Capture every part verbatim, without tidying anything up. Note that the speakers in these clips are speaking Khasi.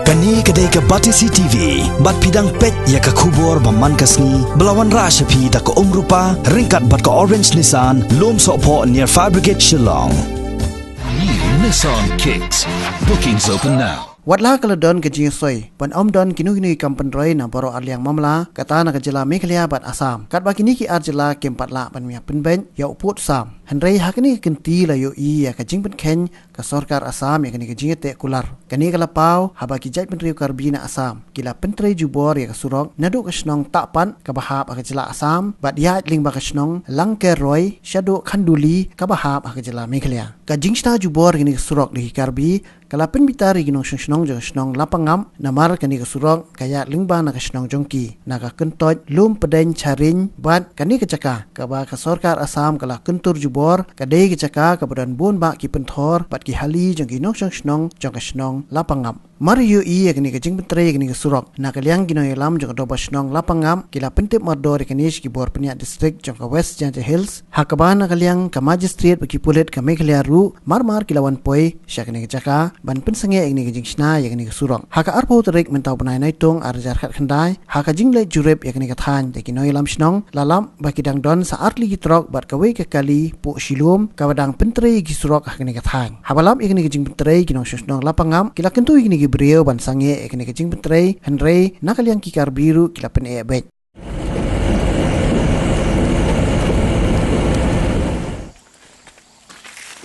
Kane ka dei ka Batesi T V, bad phi dang peit ïa ka khubor ba man ka sngi, ba la wanrah sha phi da ka Umrupa, ryngkat bad ka Orange Nissan, Lumsohphoh near Fire Brigade Shillong. New Nissan Kicks. Bookings open now. Wat la ka la don ka jingsoi ban ym don kino kino ki kam pynroi na baroh arliang mamla, kata na ka jylla Meghalaya bad Assam. Katba kine ki ar jylla kim pat lah ban mih pynbeit ïa u pud sam. Hynrei ha kane ka kynti la ïohi ïa ka jingpynkheiñ ka sorkar Assam ïa kane ka jingïateh kular. Kane ka la paw haba ki jaitbynriew Karbi na Assam ki la pyntrei jubor ïa ka surok naduh ka shnong Tahpat kaba hap ha ka jylla Assam, bad ïaid lyngba ka shnong Langkeroi shaduh Khanduli kaba hap ha ka jylla Meghalaya. Ka jingshna jubor ïa kane ka surok da ki Karbi ka la pynbitar ïa ki nongshong shnong jong ka shnong Lapangap, namar kane ka surok ka ïaid lyngba na ka shnong jong ki, na ka kyntoit Lumpdeng Charing, bad kane ka jaka kaba ka sorkar Assam ka la kyntur jubor ka dei ka jaka kaba don bun bah ki pynthor bad ki hali jong ki nongshong shnong jong ka shnong Lapangap. Mar ïohi ïa kane ka jingpyntrei ïa kane ka surok, na ka liang ki nongïalam jong ka dorbar shnong Lapangap ki la pyntip mardor ïa kane sha ki bor pynïaid district jong ka West Jaintia Hills, ha kaba na ka liang ka magistrate bad ki pulit ka Meghalaya ruh mar mar ki la wan poi sha kane ka jaka ban pynsangeh ïa kane ka jingshna ïa kane ka surok. Ha ka arphew tarik mynta u bnai Naitung ar hajar khatkhyndai, ha ka jingleit jurip ïa kane ka thaiñ da ki nongïalam shnong, la lap ba ki dang don sa artylli ki trok bad kawei ka kali puh shilum kaba dang pyntrei ïa ki surok ha kane ka thaiñ. Haba lap ïa kane ka jingpyntrei, ki nongshong shnong Lapangap ki la kyntu ïa kine ki briew ban sangeh ïa kane ka jingpyntrei, hynrei na ka liang ki Karbi ruh ki la pyneh beit.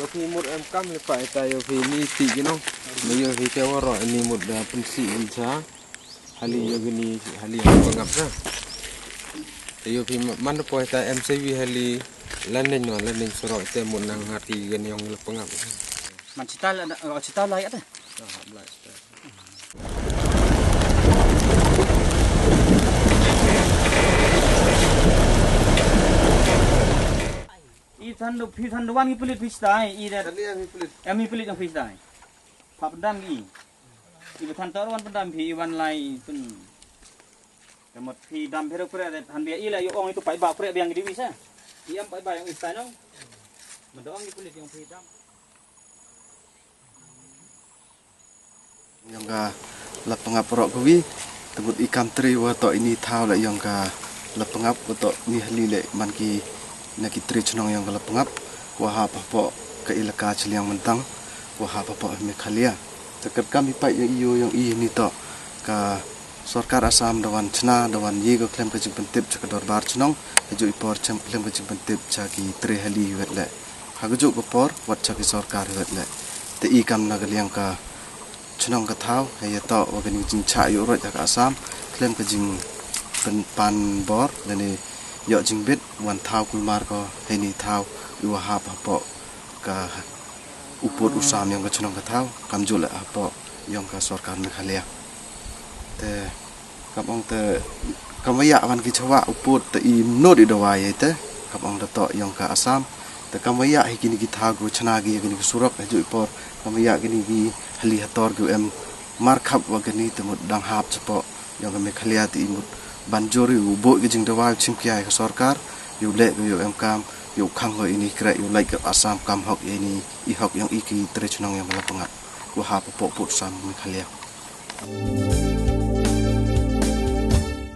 Ïoh phi mut em kam leh pat ita ïoh phi ni ti ki nong. Me ïoh phi te waroh ini mut da pynsi in sa. Hali ïoh gini hali ïoh pangap sa. Te ïoh phi man da poi ta M C V hali laning no laning surok te mut nang ngat ki gani ong la pangap. Man cita la, oh, cita la ïa te. I than do phi than do wan ki pulit phi stai i da. Than di em i pulit. Em i pulit yang phi stai. Pha pyndam i. I ba than tor wan pyndam phi i wan lai pyn. Ka mut phi dam phi ruk pre han bia i la ïoh ong itu paidbah pre biang di wi sa. I em paidbah yang i stai nong. Mendong i pulit yang phi dam. Ïong ka Lapangap roh kawi, te mut i kam trei wa toh ini thaw la ïong ka Lapangap wa toh ni hali le man ki na ki trei chnong ïong ka Lapangap, wa hap hapoh ka ilaka Chiliang Mentang, wa hap hapoh Meghalaya. Te kat kam i pait ïong i ïong i ni toh ka sorkar Assam da wan chna, da wan ïe ka khlem ka jingpyntip cha ka dorbar chnong, ha juh i por chem khlem ka jingpyntip cha ki trei hali wet le. Ha ka juh ka por, wat cha ki sorkar wet le. Te i kam na ka liang ka chnong ka thaw, ha ïa toh wa ka ni jingchah ïoh rot ha ka Assam, khlem ka jingpynpan bor, lane ïoh jingbit, wan thaw kulmar ko, ha ni thaw, i wa hap hapoh ka u pud u sam ïong ka chnong ka thaw, kam juh le hapoh ïong ka sorkar Meghalaya. Te kam ong te kam wa ïa wan ki chawa u pud te i mnod i dawai ïa te kam ong da toh ïong ka Assam. Te kam wa ïa hi kini ki thaw ki wa chna ki ïa kini ki surok ha juh i por kam wa ïa kini ki hali hator ki wa em markhap wa kini te mut dang hap chapoh ïong ka Meghalaya te i mut ban jur ïa u buh ki jingdawai u chim ki ïa ka sorkar ïa u leh ki ïa u em kam ïa u khang ko ini kreh ïa u lait ka Assam kam hok ïa ini i hok ïong i ki trei chnong ïong ka Lapangap wa hap hapoh pud sam Meghalaya.